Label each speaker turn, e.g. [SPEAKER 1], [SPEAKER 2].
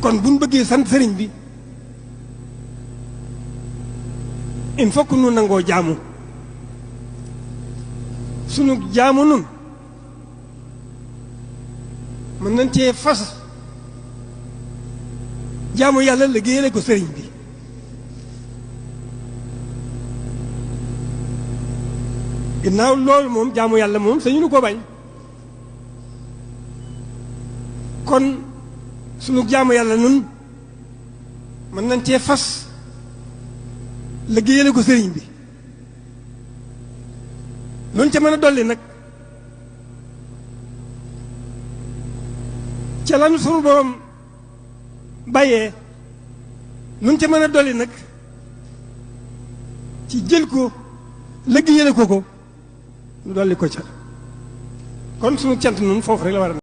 [SPEAKER 1] kon buñ bëggee sant sëriñ bi il faut que nu nangoo jaamu sunu jaamu nun mën nañ cee fas jaamu yàlla liggéeyale ko sëriñ bi ginnaaw loolu moom jaamu yàlla moom sañu nu ko bañ kon sunu jaamu yàlla nun mën nañ cee fas liggéeyale ko sëriñ bi loolu ca mën a dolli nag ca lan sunu borom bàyyee luñ ca mën a dolli nag ci jël ko liggéeyale ko nu dolli ko ca kon sunu cant nun foofu rek la war a